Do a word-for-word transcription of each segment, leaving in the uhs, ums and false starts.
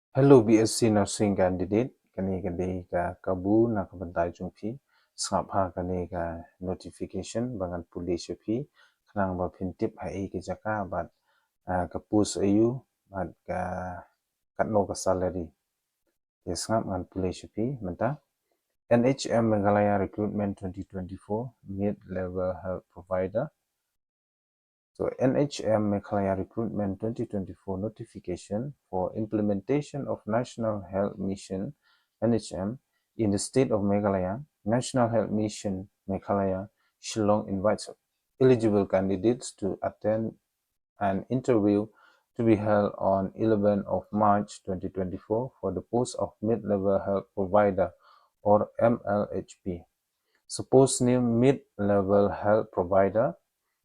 Hello BSc nursing candidate, kane ka dei ka kabu na ka bynta jong phi. Sngap ha kane ka notification ba ngan pule sha phi, khnang ba phin tip ha ei ka jaka bad, ah, ka post aïu bad ka katno ka salary. Te sngap ngan pule sha phi mynta. NHM Meghalaya Recruitment twenty twenty-four, Mid-Level Health Provider. So NHM Meghalaya Recruitment twenty twenty-four notification for implementation of National Health Mission, NHM, in the state of Meghalaya. National Health Mission Meghalaya Shillong invites eligible candidates to attend an interview to be held on eleventh of March twenty twenty-four for the post of Mid-Level Health Provider or MLHP. Supposed name Mid-Level Health Provider.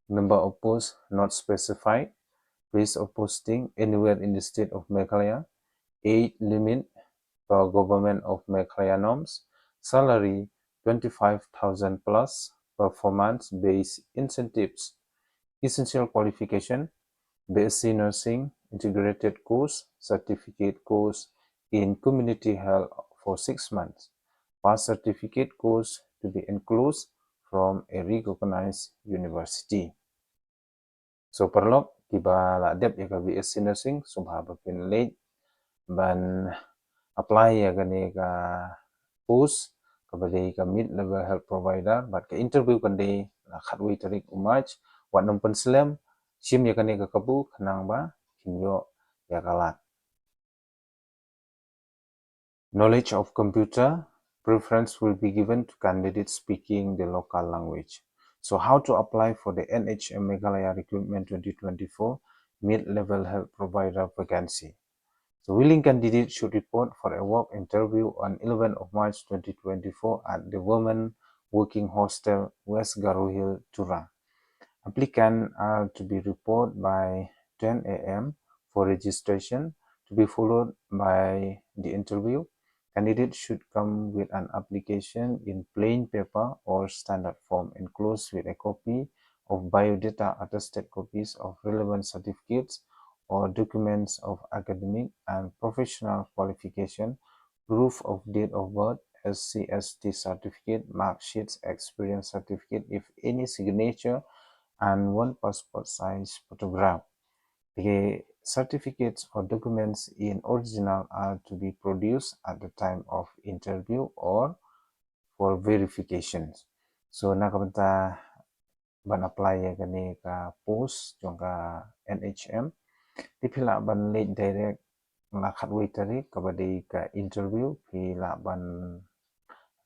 Number of posts not specified. Place of posting anywhere in the state of Meghalaya. Age limit per Government of Meghalaya norms. Salary twenty-five thousand plus. Performance-based incentives. Essential qualification: BSc Nursing, integrated course, certificate course in community health for six months. Pass certificate course to be enclosed from a recognized university. So paralok kiba la dep ïa ka BSc Nursing, sngewbha ba phin leit ban apply ïa kane ka post kaba dei ka Mid-Level Health Provider, bad ka interview kan dei la khatwei tarik u March. Wat nym pynslem, shim ïa kane ka kabu khnang ba phin ïoh ïa ka lad. Knowledge of computer: preference will be given to candidates speaking the local language. So how to apply for the NHM Meghalaya Recruitment twenty twenty-four Mid-Level Health Provider vacancy? So willing candidates should report for a walk interview on eleventh of March twenty twenty-four at the Women Working Hostel, West Garo Hills, Tura. Applicants are to be report by ten A M for registration, to be followed by the interview. Candidates should come with an application in plain paper or standard form enclosed with a copy of biodata, attested copies of relevant certificates or documents of academic and professional qualification, proof of date of birth, SC ST certificate, mark sheets, experience certificate, if any, signature, and one passport size photograph. The certificates or documents in original are to be produced at the time of interview or for verification. So na ka bynta ban apply ïa kane ka post jong ka NHM, te phi lah ban leit direct la khatwei tarik kaba dei ka interview, phi lah ban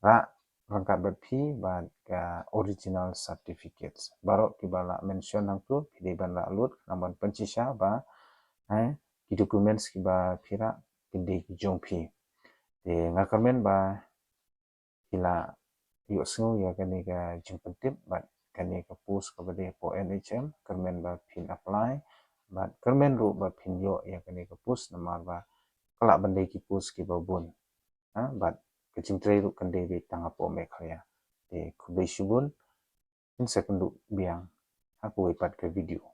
rah ryngkat bad phi bad ka original certificates. Baroh kiba la mention hangto phi dei ban rah lut, nang ban pynshisha ba, eh, ki documents kiba phi rah kin dei ki jong phi. Te nga kyrmen ba phi la ïohsngew ïa kane ka jingpyntip bad kane ka post kaba dei hapoh NHM, kyrmen ba phin apply bad kyrmen ruh ba phin ïoh ïa kane ka post, namar ba ka lah ban dei ki post kiba bun. Ha, bad ka jingtrei ruh kan dei beit tang hapoh Meghalaya. Te khublei shibun, ngin sa ïakynduh biang ha kawei pat ka video.